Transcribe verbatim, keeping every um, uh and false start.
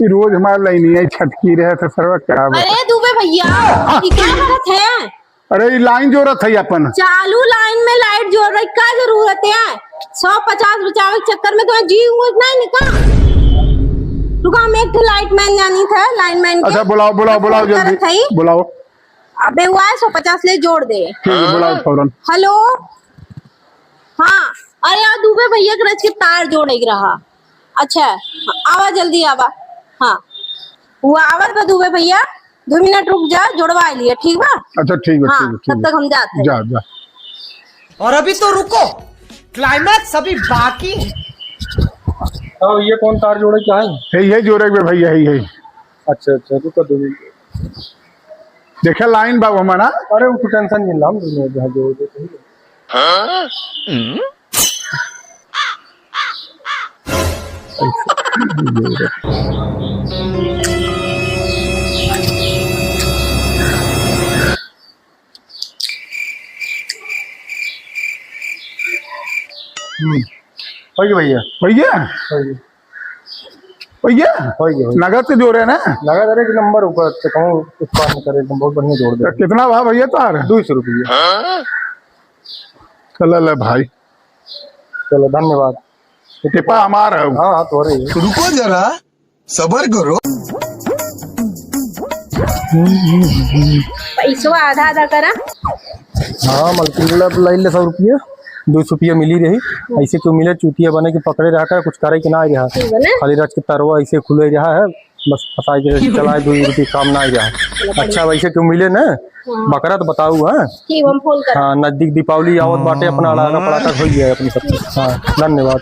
कि रोज हमार लाइन ही छटकी रहे थे सरवा, क्या बताई? अरे दुबे भैया, हाँ। ये क्या करत है? अरे, ये लाइन जोड़त है अपन। चालू लाइन में लाइट जोड़ रही, का जरूरत है? सौ पचास बचावे के चक्कर में तुम्हारा जी हुआ इतना ही निका। रुका, हम एक ठो लाइट मैन जानी था, लाइन मैन के। अच्छा, बुलाओ, बुलाओ, बुलाओ, फोन जल्दी करत हई। बुलाओ। अबे हुआ है, सौ पचास ले जोड़ दे। ठीक है, बुलाओ फौरन। हेलो, हाँ, अरे यार, दुबे भैया के रच के तार जोड़े के रहा। अच्छा, आवा, जल्दी आवा। हाँ, वो आवत बा दुबे भैया, दो मिनट रुक जा, जोड़वा लिए, ठीक बा? अच्छा, ठीक बा, हाँ, ठीक बा, ठीक तब बा। तक हम जात हैं। जा, जा। और अभी तो रुको, क्लाइमैक्स अभी बाकी है। हाँ, ये कौन तार जोड़े क्या है? यही, यही जोड़े के भैया, यही, यही। अच्छा, अच्छा, रुको दो मिनट। देखा लाइन बा हमारा। अरे, वो तो टेंशन नहीं ला, हम दोनों जहाँ जोड़ देते हैं। हम्म। हो गया भैया। हो गया? हो गया। भैया, हो गया, हो गया। नगद से जोड़े ना? नगद, अरे, एक नंबर ऊपर से कहूँ, कुछ बात नहीं करे, एकदम बहुत बढ़िया जोड़ दे। तो कितना भा भैया तार? दो सौ रुपये। चल ले भाई। चलो, धन्यवाद। टिपा हमार है। हाँ, हाँ, तोरे ही है। रुको जरा, सबर करो। पैसवा आधा आधा करा। हाँ, मलकिन, ले, ले, ले सौ रुपया, दो सौ रुपया मिली रही। ऐसे क्यों मिले, चूतिया बने के पकड़े रहा कर, कुछ करे के ना रहा। ठीक बा ना? खाली रात के तरवा ऐसे खुले रहा है, बस फंसाए के चलाए, दो रुपये काम ना रहा। चलो, बढ़िया। अच्छा, वैसे क्यों मिले ना, हाँ। बकरा तो बताऊ, हाँ? ठीक, हम फोन कर। हाँ, नजदीक दीपावली आवत बाटे, अपना अड़ाका पड़ाका हो गया है अपनी सबके। हाँ, धन्यवाद।